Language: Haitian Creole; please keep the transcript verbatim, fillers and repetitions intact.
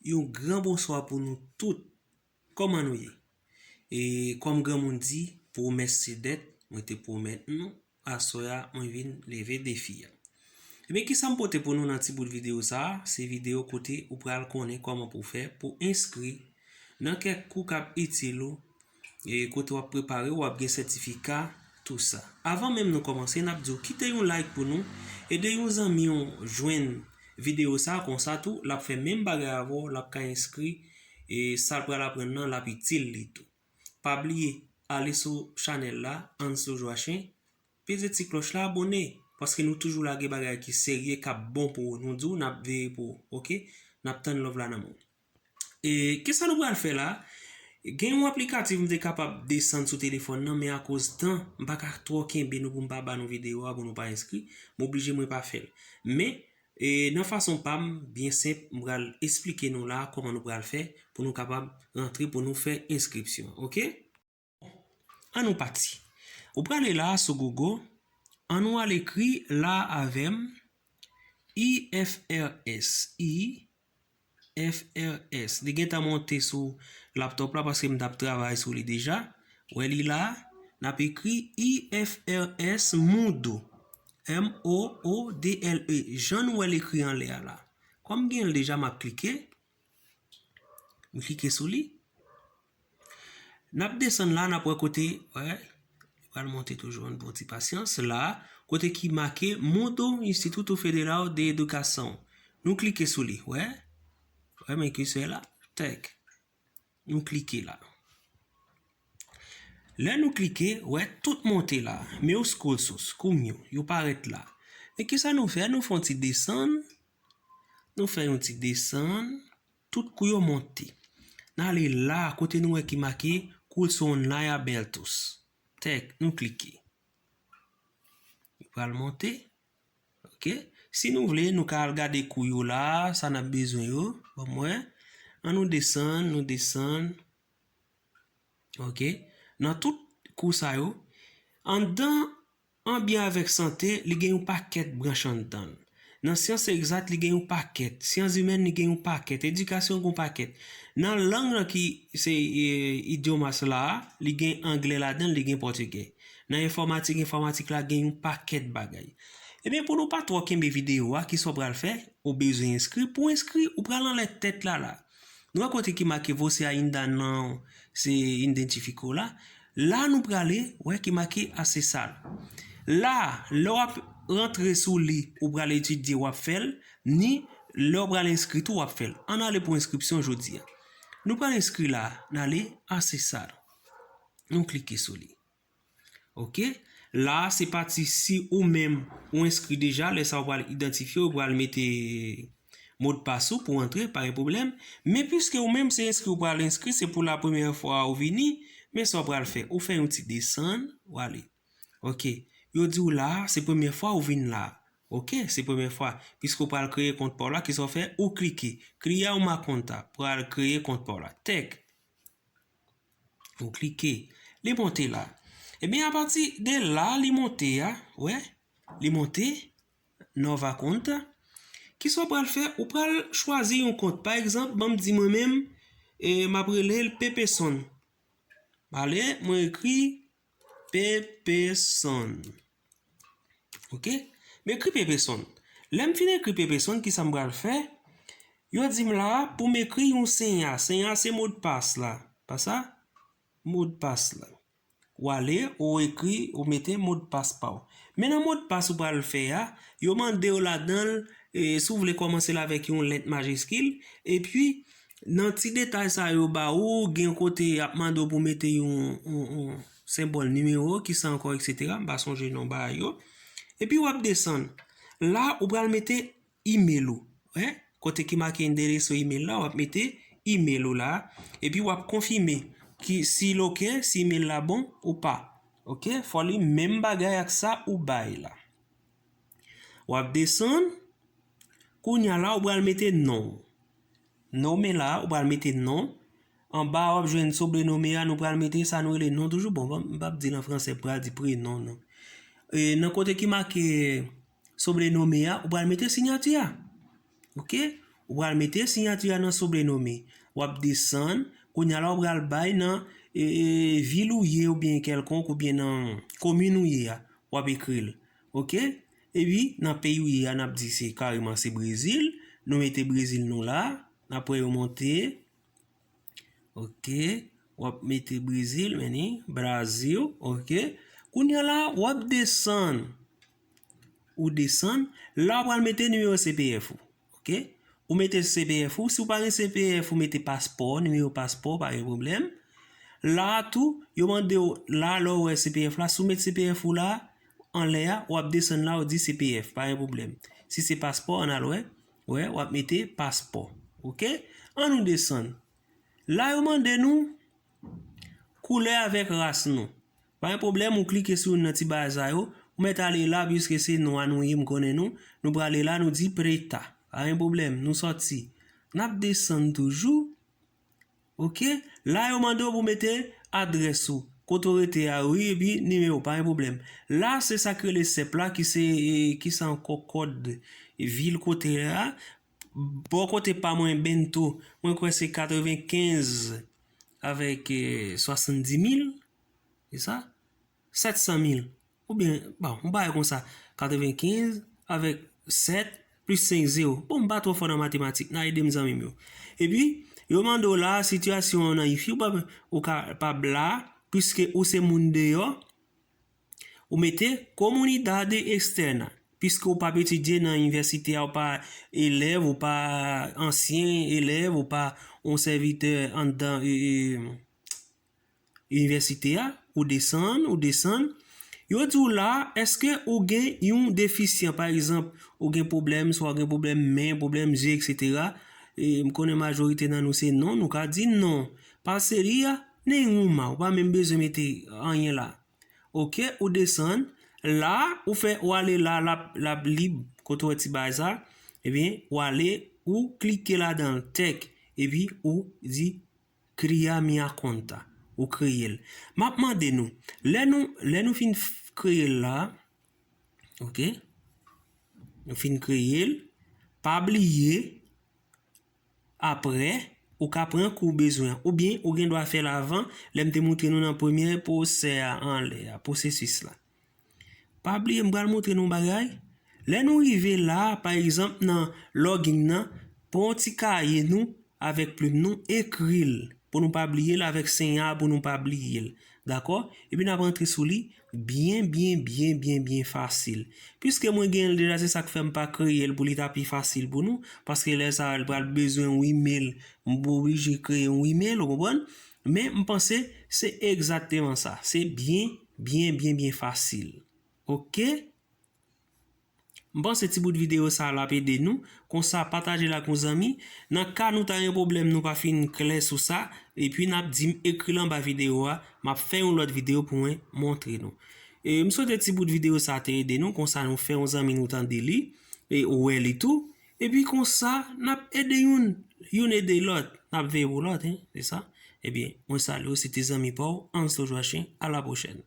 Yon gran bonswa pou nou tout. Kòman nou ye? E kòm granmoun di, pwomès se dèt, mwen te pwomèt nou, aswè a mwen vin leve defi a. Ebyen, kisa m pote pou nou nan ti bout videyo sa a? Se videyo kote ou pral konnen kòman pou w fè pou enskri nan kèk kou k ap itil ou, e kote w ap prepare, w ap gen sètifika, tou sa. Avan menm nou kòmanse, n ap di w kite yon like pou nou, ede yon zanmi w jwenn videyo sa a, konsa tou, l ap fè menm bagay avè w, l ap ka enskri, e sa l pral aprann nan, l ap itil li tou. Pa bliye, ale sou chanèl la, Anslo Joachim, peze ti klòch la, abòne, paske nou toujou lage bagay ki serye, k ap bon pou ou. Nou di w, n ap veye pou ou, oke? N ap tann love la nan men w. E kisa nou pral fè la? Gen yon aplikatif m te kapab desann sou telefòn nan, men akoz tan, m pa ka twò kenbe nou pou m pa ba nou videyo a, pou nou pa enskri, m oblije mwen pa fè l. Men, e, nan fason pa m, byen senp, m pral esplike nou la kòman nou pral fè pou nou kapab rantre pou nou fè enskripsyon, oke? An nou pati. Ou prale la sou Google, an nou al ekri la avè m, I F R S, I F R S. Li gentan monte sou laptop la paske m t ap travay sou li deja. Wè li la, n ap ekri I F R S Moodle. M O O D L E. Jan nou wè l ekri anlè a la. Kòm m gen l deja, m ap klike. M klike sou li. N ap desann la, n ap wè kote, wè, li pral monte toujou, ann pran ti pasyans. La, kote ki make Moodle Instituto Federal de Educação. Nou klike sou li, wè. Wè, men ki se la, tèk. Nou klike la. Lè nou klike, wè, tout monte la. Meus cursos, kounye a, yo parèt la. Men kisa nou fè? Nou fè yon ti desann. Nou fè yon ti desann. Tout kou yo monte. N ale la, kote nou wè ki make Curso Online Abertos. Tèk, nou klike. Li pral monte. Oke. Si nou vle, nou ka al gade kou yo la, sa n ap bezwen yo. Ban mwen. An nou desann, nou desann. Oke. Nan tout kou sa yo, anndan An byen avèk sante, li gen yon pakèt branch anndan l. Nan syans egzak, li gen yon pakèt. Syans imèn, li gen yon pakèt. Edikasyon, gen yon pakèt. Nan lang nan ki se, e, idiomas la a, li gen anglè ladan l, li gen pòtigè. Nan enfòmatik, enfòmatik la gen yon pakèt bagay. Ebyen, pou nou pa twò kenbe videyo a, kisa w pral fè? Ou bezwen enskri. Pou enskri, ou pral anlè tèt la la. Nou wè kote ki make Você ainda não se identificou la? La nou prale, wè ki make acessar. La, lè w ap rantre sou li, ou pral etidye, w ap fè l, ni lè w pral enskri tou, w ap fè l. Ann ale pou enskripsyon jodi a. Nou pral enskri la, n ale acessar. Nou klike sou li. Oke? La, se pati si ou menm ou enskri deja, lè sa ou pral idantifye, ou pral mete modpas ou pou antre, pa gen pwoblèm. Men piske ou menm se enskri ou pral enskri, se pou la premyè fwa ou vini, men sa ou pral fè, ou fè yon ti desann, ou ale. Oke. Yo di w la, se premyè fwa ou vin la. Oke, se premyè fwa. Piske ou pral kreye kont pa w la, kisa w fè? Ou klike. Cria uma conta, pral kreye kont pa w la. Tèk. Ou klike. Li monte la. Ebyen, apati de la, li monte a, wè, li monte, nova conta. Kisa w pral fè? Ou pral chwazi yon kont. Pa egzanp, ban m di mwen menm, e, m ap rele l Pepeson. M ale, mwen ekri Pepeson. Oke? M ekri Pepeson. Lè m fin ekri Pepeson, kisa m pral fè? Yo di m la, pou m ekri yon senya. Senya se modpas la. Pa sa? Modpas la. Ou ale, ou ekri, ou mete modpas pa w. Men nan modpas ou pral fè a, yo mande w ladan l, e, si w vle kòmanse l avèk yon lèt majiskil, epi nan ti detay sa yo ba ou, gen kote y ap mande w pou mete yon, yon, yon senbòl nimewo, kisa ankò, etsetera. M pa sonje non bagay yo. Epi w ap desann. La, ou pral mete email ou. Wè, kote ki make endereso email la, w ap mete email ou la. Epi w ap konfime ki si l oke, si email la bon ou pa. Oke, fò li menm bagay ak sa ou bay la. W ap desann. Kounye a la, ou pral mete non w. Non, men la, ou pral mete non. Anba, w ap jwenn sobrenome a, nou pral mete sa nou rele non toujou. Bon, m p ap di l an franse, m pral di prenon nou. E, nan kote ki make sobrenome a, ou pral mete siyati a. Oke? Ou pral mete siyati a nan souble nome. W ap desann, kounye a la ou pral bay nan e, e, vil ou ye oubyen kèlkonk oubyen nan komin ou ye a. W ap ekri l. Oke? Epi, nan peyi ou ye a, n ap di se kareman se Brezil. Nou mete Brezil nou la. N ap wè yo monte. Oke. W ap mete Brezil, men ni Brazil. Oke. Kounye a la, w ap desann. Ou desann. La, w pral mete nimewo C P F ou. Oke? Ou mete C P F ou. Si w pa gen C P F, ou mete paspò, nimewo paspò, pa gen pwoblèm. La a tou, yo mande w, la, lè w wè C P F la, si w met C P F ou la, anlè a, w ap desann la, w di C P F, pa gen pwoblèm. Si se paspò, ann al wè, wè, w ap mete paspò. Oke? Ann nou desann. La, yo mande nou koulè avèk ras nou. Pa gen pwoblèm, ou klike sou youn nan ti bagay sa yo. Ou mèt ale la, piske se nwa nou ye, m konnen nou. Nou prale la, nou di Preta. Pa gen pwoblèm, nou sòti. N ap desann toujou. Oke? La, yo mande w pou mete adrès ou. Kote w rete a, wi, epi nimewo, pa gen pwoblèm. La, se sa k rele sèp la, ki se, e, ki se ankò kòd vil kote a. Bò kote pa mwen, Bento, mwen kwè se katrevenkenz avèk, e, swasanndimil. Se sa? Sèt san mil. Oubyen, bon, yon bagay konsa. Katrevenkenz avèk sèt plis senk zewo. Bon, m pa twò fò nan matematik. N a ede m, zanmi m yo. Epi, yo mande w la, sitiyasyon an nan ifi, ou pa, ou kapab la, piske ou se moun deyò, ou mete comunidade externa. Piske ou p ap etidye nan inivèsite a, ou pa elèv, ou pa ansyen elèv, ou pa yon sèvitè anndan, e, e, inivèsite a, ou desann, ou desann. Yo di w la, èske ou gen yon defisyan, pa egzanp, ou gen pwoblèm, swa w gen pwoblèm men, pwoblèm zye, etsetera. E, m konnen majorite nan nou se non, nou ka di non. Pase li a, nengouma, ou pa menm bezwen mete anyen la. Oke, ou desann. La, ou fè, ou ale la, l ap, l ap lib, kote w wè ti bagay sa. Ebyen, ou ale, ou klike ladan l, tèk. Epi, ou di, cria minha conta. Ou kreye l. M ap mande nou, lè nou, lè nou fin f-, kreye l la, oke? Nou fin kreye l, pa bliye, apre, ou ka pran kou w bezwen an, oubyen ou gen dwa fè l avan, lè m te montre nou nan premye pwosè a anlè a, pwosesis la. Pa bliye, m pral montre nou yon bagay. Lè nou rive la, pa egzanp, nan login nan, pran yon ti kaye nou avèk plim nou, ekri l pou nou pa bliye l, avèk siy a pou nou pa bliye l. Dakò? Epi n ap rantre sou li byen, byen, byen, byen, byen fasil. Piske mwen gen l deja, se sa k fè m pa kreye l pou li ta pi fasil pou nou, paske lè sa a, l pral bezwen yon imèl, m oblije kreye yon imèl, ou konprann? Men m panse se egzakteman sa. Se byen, byen, byen, byen fasil. Oke? M panse ti bout videyo sa a l ap ede nou. Konsa, pataje l ak yon zanmi. Nan ka nou ta gen pwoblèm, nou pa fin klè sou sa, epi n ap di m, ekri l anba videyo a, m ap fè yon lòt videyo pou mwen montre nou. E, m swete ti bout videyo sa a te ede nou, konsa nou fè yon zanmi nou tande li, e ou wè li tou. Epi konsa, n ap ede youn, youn ede lòt, n ap veye pou lòt, hein, se sa? Ebyen, mwen salye w, se te zanmi pa w, Anse Joachim, à la prochaine.